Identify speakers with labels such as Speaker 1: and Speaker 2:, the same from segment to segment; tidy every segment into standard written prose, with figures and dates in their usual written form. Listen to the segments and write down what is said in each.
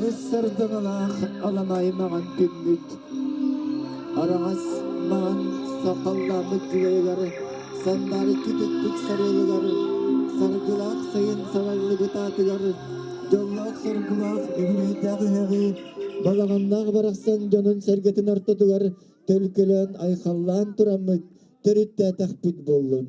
Speaker 1: Көмүс сардаҥалаах аламай маҥан күммүт, араҥас маҥан сахалламмыт дьүлэйигэр, сандаарыччы түспүт сарыалыгар, саргылаах сайын салаллыбыт аатыгар, дьоллоох-соргулаах үбүлүөйдээх ыһыаҕы балаҕаннаах барахсан дьонун-сэргэтин ортотугар төлкөлөөн айхаллаан тураммыт төрүттээтэхпит буоллун.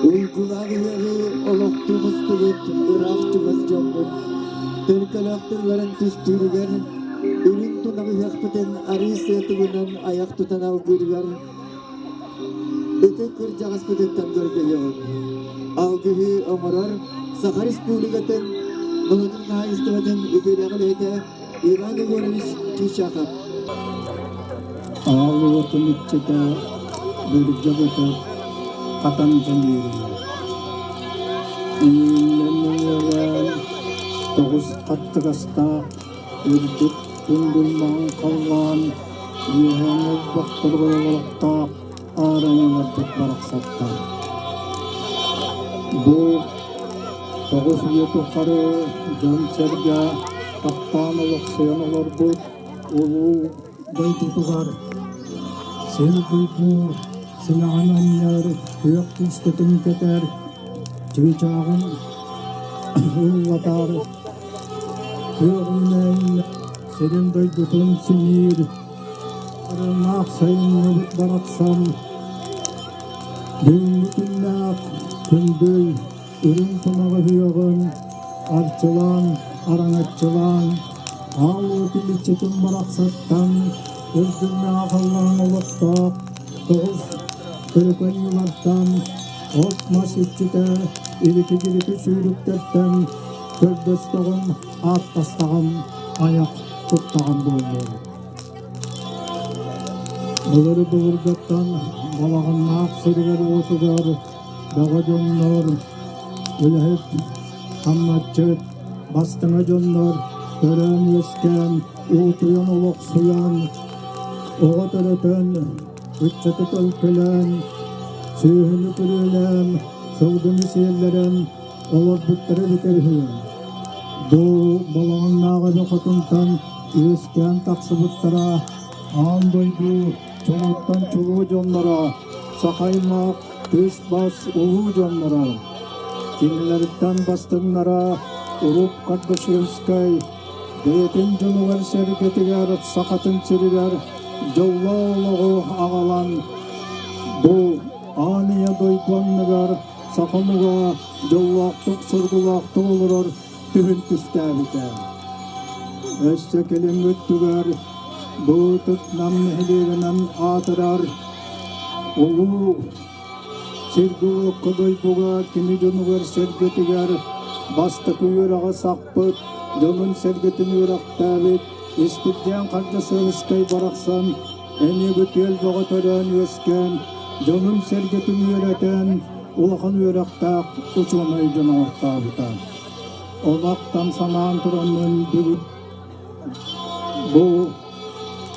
Speaker 1: Уйгулаах ыһыаҕы олохтуу мустубут ыраах чугас дьоммут төлкөлөөх тылларын түстүүрүгэр, үрүҥ тунах ыһыахпытын арыы сыа тугунан айах тутан алгыырыгар Ытык кырдьаҕаспытыттан көрдөһүөҕүҥ. Алгыһы оҥорор Саха Республикатын норуотун хаһаайыстыбатын үтүөлээх үлэһитэ Иван Егорович Чучахов.
Speaker 2: Аал уотун иччитэ бүрдьэ бытык хатан дьэҥиэрийэр. Иҥииннэн нөҥүөлээн тоҕус хаттыгастаах үрдүк күндүл-маҥан халлаан үөһээҥҥи олбохторугар олорохтоох аарыҥаларбыт барахсаттар. Бу тоҕус үйэ тухары дьон-сэргэ таптаан олохсуйан олорбут улуу дойдутугар сир-дойду симэҕин анньар, күөх киистэтин кэтэр, чыычааҕын ыллатар, күөҕүнэн сирин-дойдутун симиир, Арыҥнаах сайыҥҥыбыт барахсан бүгүҥҥү күннээх күндүл үрүҥ тумаҕы ыһыаҕын арчылаан, араҥаччылаан, аал уотун иччитин барахсаттан үрдүннээх халлаан олохтоох тоҕус төлөкөн ньылартан от-мас иччитэ илики-дьилики сүүрүктэртэн көрдөстөҕүм, ааттастаҕым, айах туттаҕым буоллун. Былыр-былыргыттан балаҕаннаах сиригэр-уотугар бөҕө дьоннор, үлэһит, хамначчыт, бастыҥа дьоннор төрөөн-үөскээн, уутуйан олохсуйан, оҕо төрөтөн, ыччаты төлкөлөөн, сүөһүнү күрүөлээн, сылгыны сиэллэрэн олорбуттара эбитэ үһү. Бу балаҕаннаах эбэ хотунтан үөскээн тахсыбыттара аан дойду чулууттан чулуу дьонноро, саха аймах түс-бас улуу дьонноро. Кинилэриттэн бастыҥнара Уруп Кардашевскай бэйэтин дьонугар-сэргэтигэр Сахатын сиригэр дьоллоох олоҕу аҕалан бу аан ийэ дойду анныгар саха омуга дьоллоохтук-соргулаахтык олорор түһүн түстээбитэ. Өссө кэлиҥҥи өттүгэр бу ытык Нам нэһилиэгинэн аатырар улуу сиргэ-уокка дойдуга кини дьонугар-сэргэтигэр бастакы үөрэҕи сахпыт, дьонун-сэргэтин үөрэхтээбит Испирдиэн Хардьасыабыскай барахсан эмиэ бүтүөл бөҕө төрөөн-үөскээн, дьонун-сэргэтин үөрэтэн, улахан үөрэхтээх учуонай дьон оҥортообута. Олохтон санаан тураммын бүгүн бу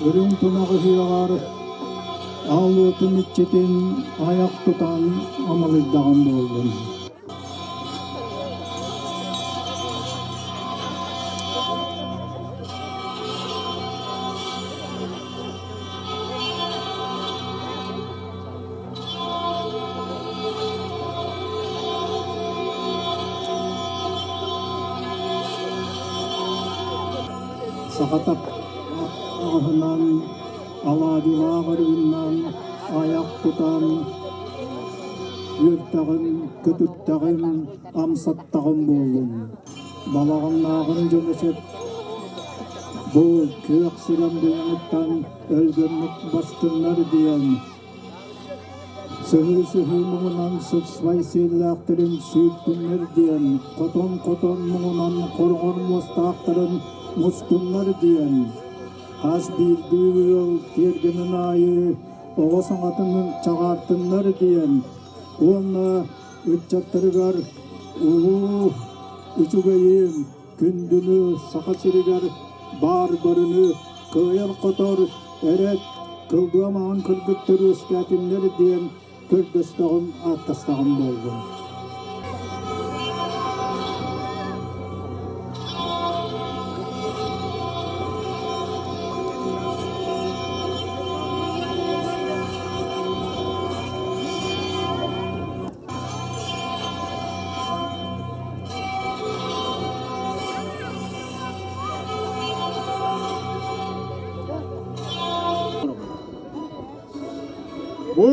Speaker 2: үрүҥ тунах ыһыаҕар аал уотун иччитин айах тутан амалыйдаҕым буоллун. Саха таптаах алаадьылаах арыыннан айах тутан үөртэҕим, көтүттэҕим, амсаттаҕым буоллун. Балаҕаннааҕын дьоно Бу күөх сирэм быйаҥыттан өлгөмнүк бастыннар диэн Сыһыы-сыһыы муҥунан сыпсыбай сиэллээхтэрин сүүртүннэр диэн, хотон-хотон муҥунан хороҕор муостаахтарын мустуннар диэн, хас биирдии ыал тиэргэнин аайы оҕо саҥатын чаҕаартыннар диэн уонна ыччаттарыгар улуу үчүгэйин күндүнү Саха сиригэр баар барыны кыайар-хотор эрэт кылгыа маҥан кыргыттар үөскээтиннэр диэн көрдөстөҕүм, ааттастаҕым буоллун.
Speaker 3: Бу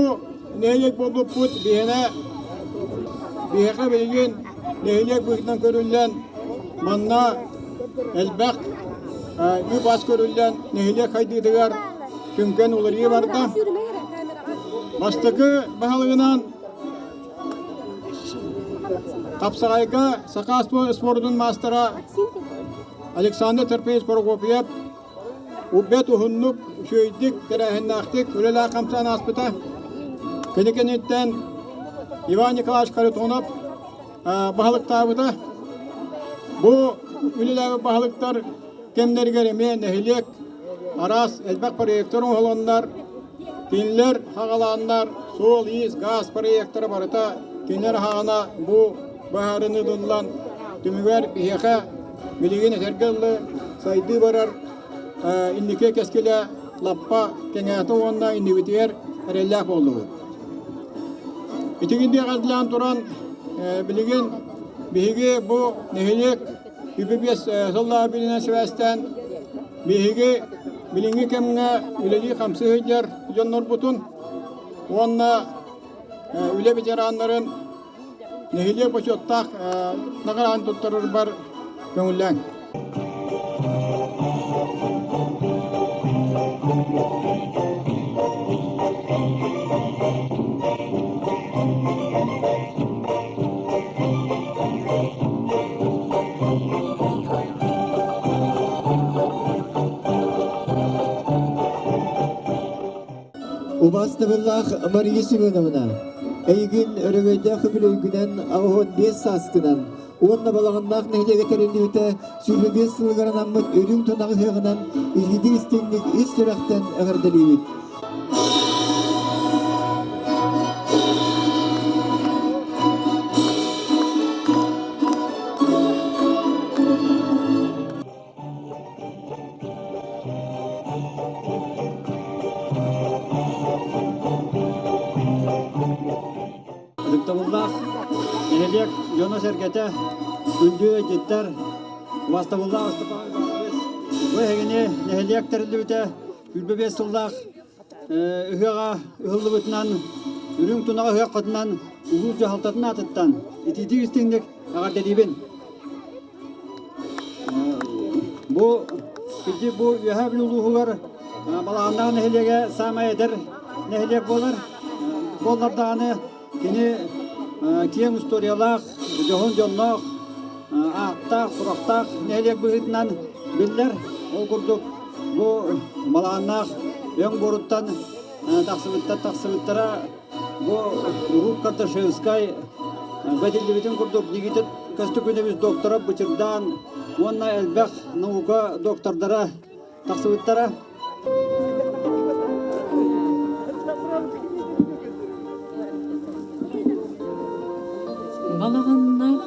Speaker 3: нэһилиэк буолбуппут биһиэнэ биһиэхэ билигин нэһилиэк быһыытынан көрүллэн манна элбэх үп-ас көрүллэн нэһилиэк хайдыытыгар сүҥкэн уларыйыы барда. Бастакы баһылыгынан Хапсаҕайга саха спордун маастара Александр Терпеевич Прокопьев Убет уһуннук, үчүгэйдик, тэрээһиннээхтик үлэлээх хамсаан ааспыта. Кини кэнниттэн Иван Николаевич Харитонов баһылыктаабыта. Бу үлэлээбит баһылыктар кэмнэригэр эмиэ нэһилиэк араас элбэх проектор оҥоһулланнар, кинилэр хаҕалааннар суол-иис, гаас проектора барыта кинилэр хаҕана бу быһаарыныы ылыллан түмүгэр биһиэхэ билигин этэргэ дылы сайдыы барар инники кэскилэ лаппа кэҥээтэ уонна иннибитигэр эрэллээх буоллубут. Итигин диэҕэллээн туран билигин биһиги бу нэһилиэк үбү-биэс сыллаах билинэн сибээстээн биһиги билиҥҥи кэмҥэ үлэлии-хамсыы сылдьар дьоннорбутун уонна үлэ ветераннарын нэһилиэк бочуоттаах наҕарааданы туттарарбар көҥүллээҥ.
Speaker 1: Убаастабыллаах Мария Семеновна, эйигин өрөгөйдөөх үбүлүөйгүнэн 85 сааскынан уонна Балаҕаннаах нэһилиэгэ тэриллибитэ 25 сылыгар анаммыт үрүҥ тунах ыһыаҕынан илиитин истиҥник ис сүрэхтэн эҕэрдэлиибит.
Speaker 3: Ытыктабыллаах нэһилиэк дьоно-сэргэтэ, күндү ыалдьыттар, убастабыллаах Ыстапаан Иванович, бу эһигини нэһилиэк тэриллибитэ 25 сыллаах ыһыаҕа ыһыллыбытынан, үрүҥ тунаҕа ыһыаххытынан улуус дьаһалтатын аатыттан итиитик истиҥник эҕэрдэлиибин. Бу кырдьык бу Үөһээ Бүлүү улууһугар Балаҕаннаах нэһилиэгэ саамай эдэр нэһилиэк буолар. Буоллар даҕаны кини киэҥ историялаах, дьоһун дьонноох, ааттаах, сурахтаах нэһилиэк быһыытынан биллэр. Ол курдук бу Балаҕаннаах өҥ буоруттан тахсыбыттар тахсыбыттара Бу Урут Карташевскай бэтиллибитин курдук Никита Костюкинович доктора Бычырдаан уонна элбэх наука доктордара тахсыбыттара.
Speaker 4: Балаҕаннаах,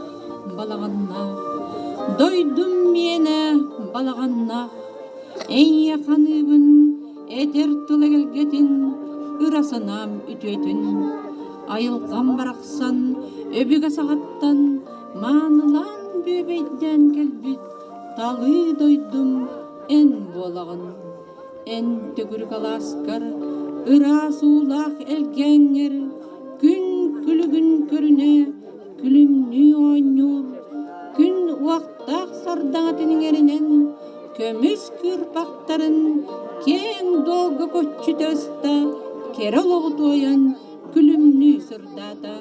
Speaker 4: балаҕаннаах, дойдум миэнэ балаҕаннаах, эйиэхэ аныыбын Этэр тыл эгэлгэтин, ыра санаам үтүөтүн, айылҕам барахсан өбүгэ саҕаттан маанылаан бүөбэйдээн кэлбит талыы дойдум эн буолаҕын. Эн төгүрүк алааскар, ыраас уулаах элгээҥҥэр күн күлүгүн көрүнэ күлүмнүү оонньуур, күн уохтаах сардаҥатын иҥэринэн көмүс кыырпах. тарбахтарын киэҥ дуолга көччүтэ ыста, кэрэ олоҕу туойан күлүмнүү сырдаата.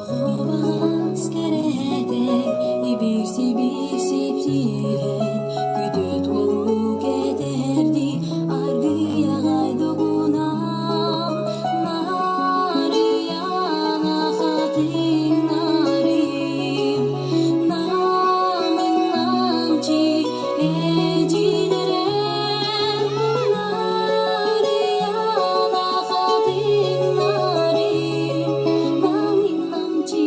Speaker 5: Тоҕо кэрэһэтэй, ибир-сибир сипсиһэн, күтүөт уолу кэтэһэрдии аргыый аҕай дугунан, Нарыйаана хатыҥ нарым, намын-намчы эдьиийдэрэ, Нарыйаана хатыҥ нарым, намын-намчы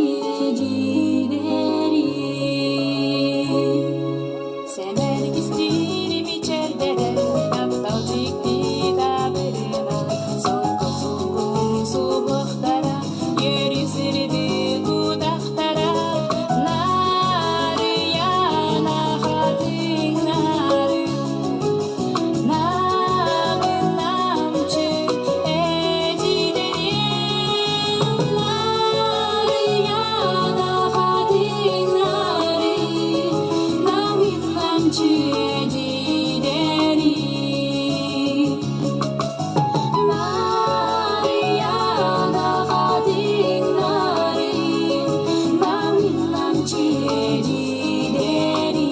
Speaker 5: эдьиийдэрим. Сэмээр кистиир мичээрдэрэ, таптал дьикти таабырына, сорго сулгун субуохтара, үөрүү сырдык утахтара, Нарыйаана хатыҥ нарын, намын-намчы эдьиийдэрим, Нарыйаана хатыҥ нарын, намын-намчы эдьиийдэрим. Нарыйаана хатыҥ нарын, намын-намчы эдьиийдэрим.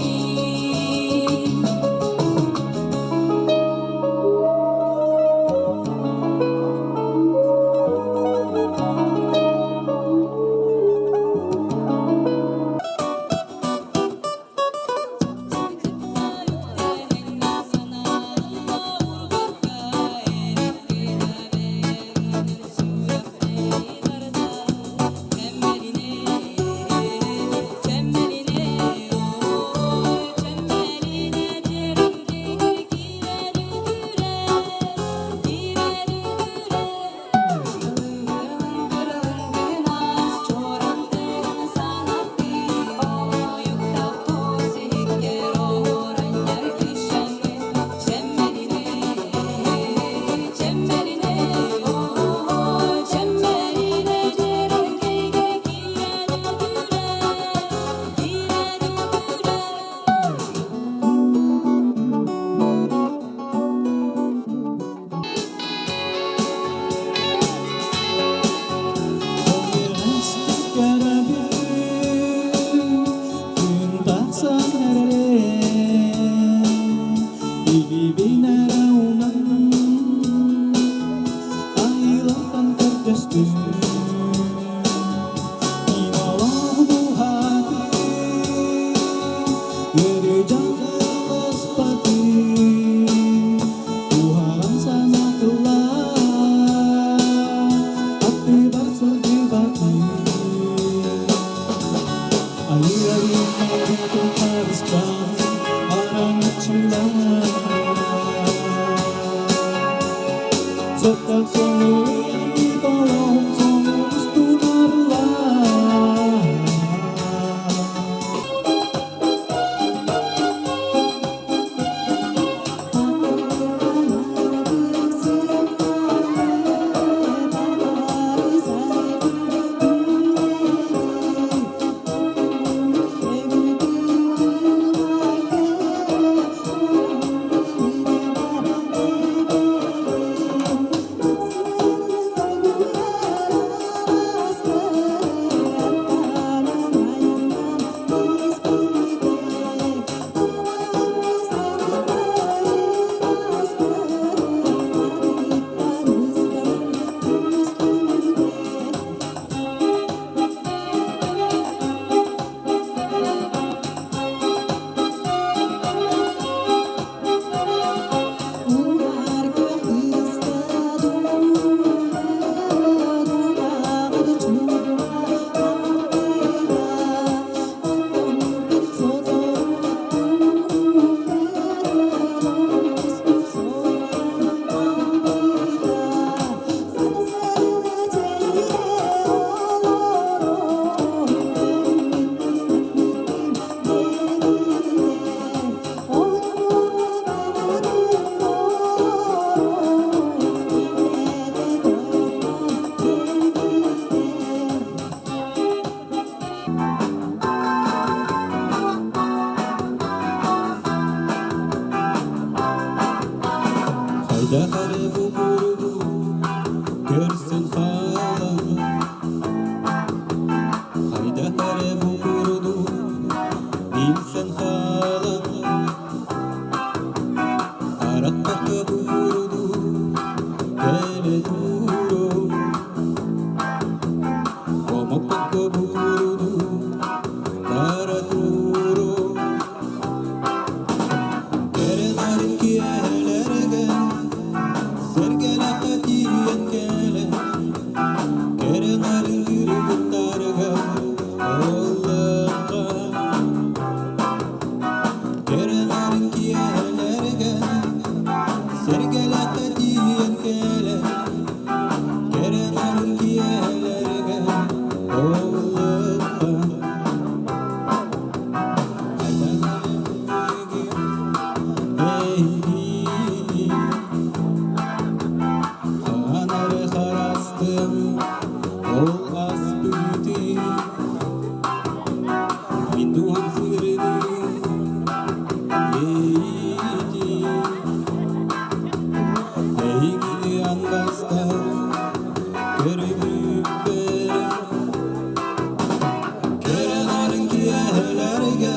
Speaker 6: киэһэлэргэ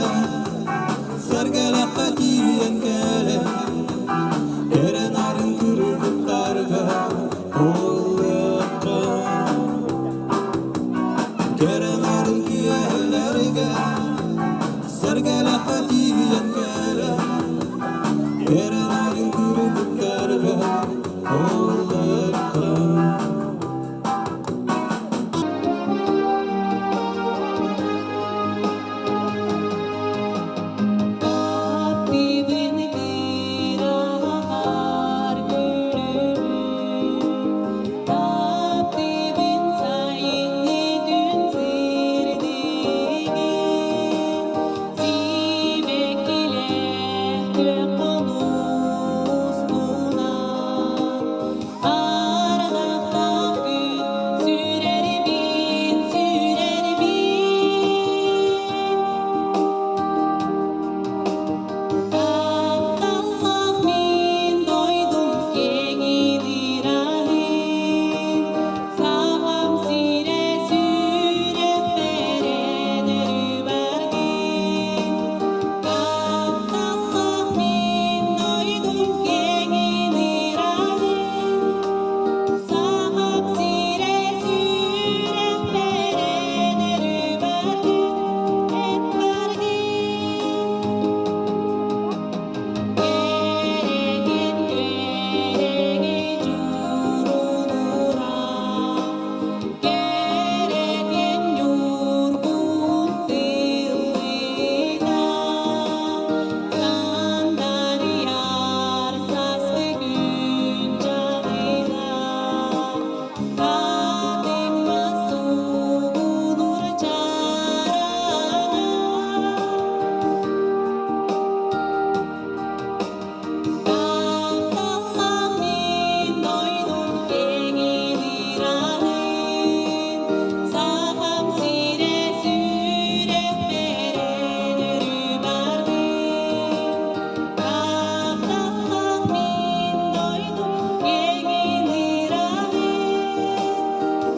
Speaker 6: Сэргэлэххэ тиийэн кэлэн Кэрэ нарын кыргыттарга Оллуохха Кэрэ нарын киэһэлэргэ Сэргэлэххэ тиийэн кэлэн Кэрэ нарын кыргыттарга Оллуохха
Speaker 5: Таптыыбын кыраһар көрөбүн, Таптыыбын сайыҥҥы күн сырдыгын, Сибэккилээх күөх хонуустунан, Ардахтаах күн сүрэрбин, сүрэрбин. Тапталлаах мин дойдум киэҥин ыраһын, Сахам сирэ сүрэхпэр өрүү баргын. Тапталлаах мин дойдум киэҥин ыраһын, Сахам сирэ сүрэхпэр өрүү баргын, эн баргын. Кэрэгин күөрэги дьурулура, Кэрэтин ньургун тыллыта, Сандарыйар сааскы күн чаҕыла, Хатыҥ мас суугунуур чараҥа. Тапталлаах мин дойдум киэҥин ыраһын, Сахам сирэ сүрэхпэр өрүү бардын. Тапталлаах мин дойдум киэҥин ыраһын,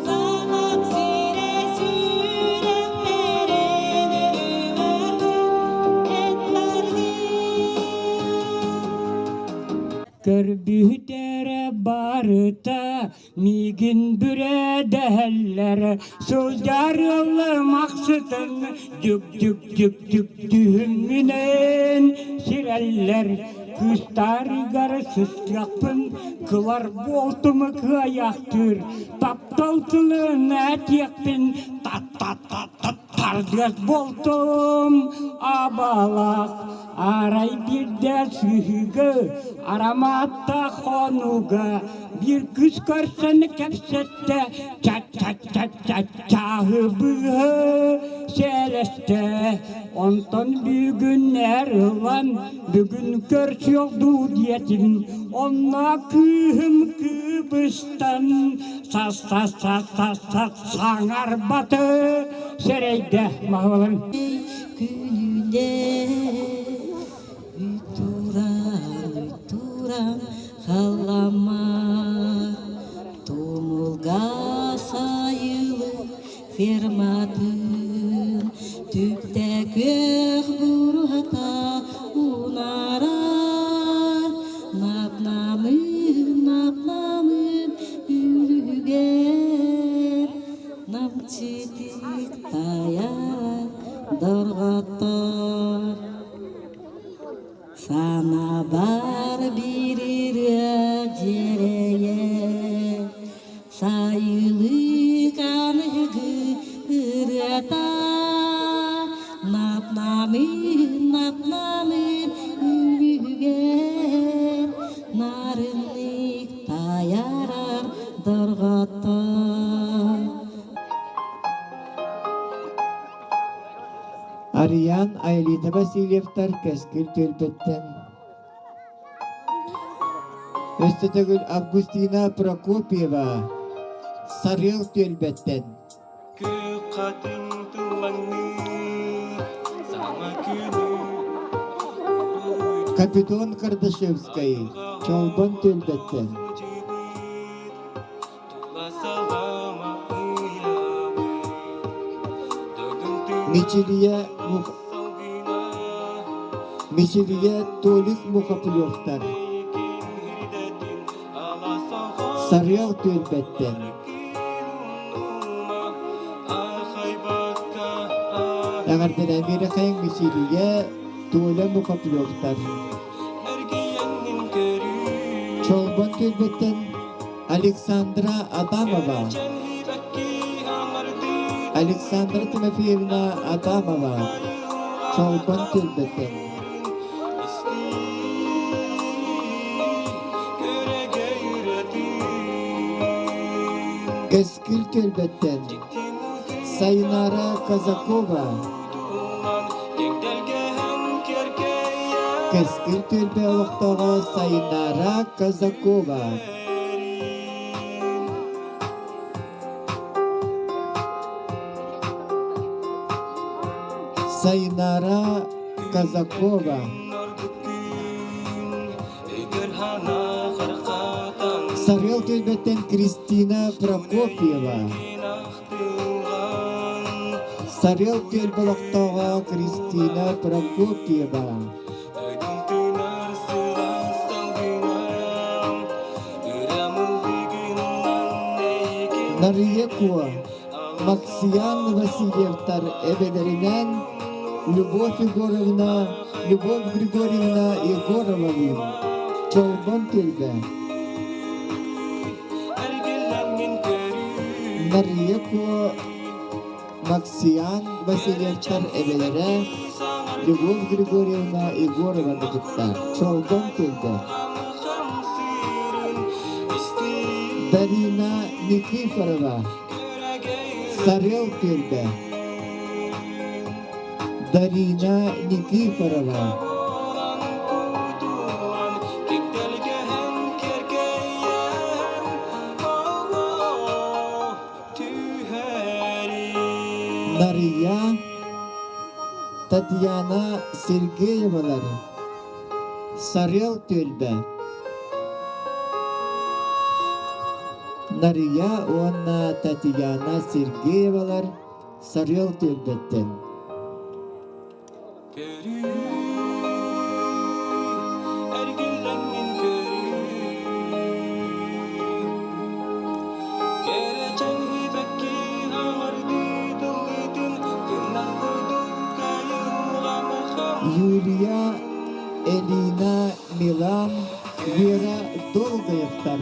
Speaker 5: Сахам сирэ сүрэхпэр өрүү бардын, эн бардын.
Speaker 2: Көрбүтэрэ барыта миигин бүрэдэһэллэр, сылдьар ыалларым ахсытын дүк-дүк-дүк-дүк түһүммүнэн сирэллэр. Кыыстарыгар сыстыахпын кылар буолтум кыайахтыыр, таптал тылын этиэхпин тат-тат-тат тардыас буолтум абалаах. Арай биирдэ сыһыыга, арамааттаах хонууга биир кыыс көрсөн кэпсэттэ, ча-ча-ча-ча-чааһы быыһы сээлэстэ. Онтон бүгүн эр ылан, бүгүн көрсүөх дуу диэтим, онно кыыһым кыбыстан, сас-сас-сас-сас саҥарбаты сэрэйдэ маһыларын.
Speaker 5: Күнүнэ Үтуран, үтуран халлама Тумулга сайылык ферматын Түптэ күөх буруһата унарар Нап-намын, нап-намын үлүгэр Намчытык тайар дорҕоттор Санаабар биир ырыа дьиэрэйэр Сайылык аныгы ырыата Нап-намыын, нап-намыын үлүгэр Нарыннык тайарар дорҕоттор
Speaker 1: Ариан Аэлита Васильевтар Кэскил түөлбэттэн Өссө төгүл Августина Прокопьева Сарыал түөлбэттэн
Speaker 6: Күөх хатыҥ тыллаҥныыр саҥа күнү
Speaker 1: Капитон Кардашевскай Чолбон түөлбэттэн Мичилийэ Мичилийэ Толик Мухоплевтар Сарыал түөлбэттэн Эҕэрдэлээн биэрэхэйиҥ Мичилийэ Толя Мухоплевтар Чолбон түөлбэттэн Александра Адамова Александра Тимофеевна Адамова Чолбон түөлбэттэн Кэскил түөлбэттэн Сайнара Казакова Кэскил түөлбэ олохтооҕо Сайнара Казакова Сайнара Казакова Сарыал түөлбэттэн Кристина Прокопьева Сарыал түөлбэ олохтооҕо Кристина Прокопьева Нарыйа Куо Максиян Васильевтар эбэлэринээн Любовь Егоровна, Любовь Григорьевна Егоровалыын Чолбон түөлбэ Нарыйа Куо Максиян Васильевтар эбэлэрэ Любовь Григорьевна Егорованы кытта Чолбон түөлбэ Дарина Никифорова Сарыал түөлбэ Дарина Никифорова Нарыйа Татьяна Сергеевалар Сарыал түөлбэ Нарыйа уонна Татьяна Сергеевалар Сарыал түөлбэттэн Юлия, Элина, Милан, Вера Долгаевтар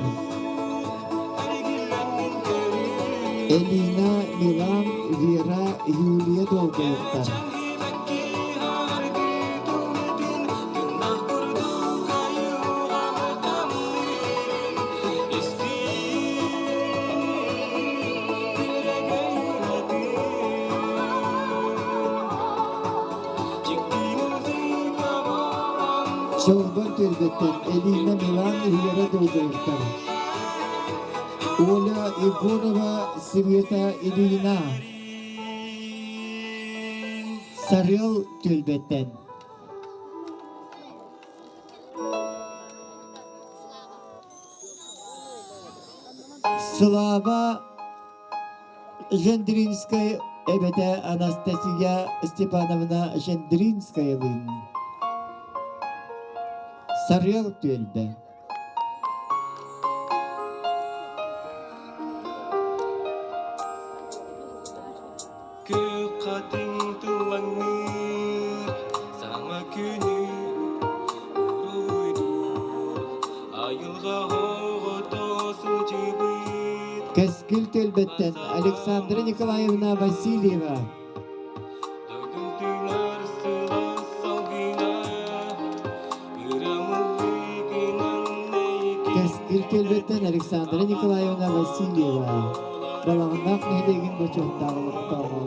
Speaker 1: Элина, Милан, Вера, Юлия Долгаевтар Чолбон түөлбэттэн Элина Милан Вера Долгаевтар Оля Егорова Света Ильина Сарыал түөлбэттэн Слава Жендринская эбэтэ Анастасия Степановна Жендринскаялыын Сарыал түөлбэ
Speaker 6: Күөх хатыҥ тыллаҥныыр, саҥа күнү уруйдуур, айылҕа оҕото сылдьыбыт.
Speaker 1: Кэскил түөлбэттэн Александра Николаевна Васильева
Speaker 6: Дойдум тыынар сылаас салгына, ырамыллыгынан эйигин
Speaker 1: Кэскил түөлбэттэн Александра Николаевна Васильева Балаҕаннаах нэһилиэгин бочуоттаах олохтооҕо.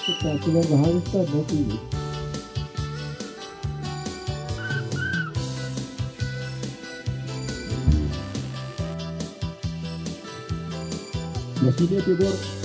Speaker 1: Кыттааччылар баһаалыста да тиийбит.
Speaker 3: Васильев Егор.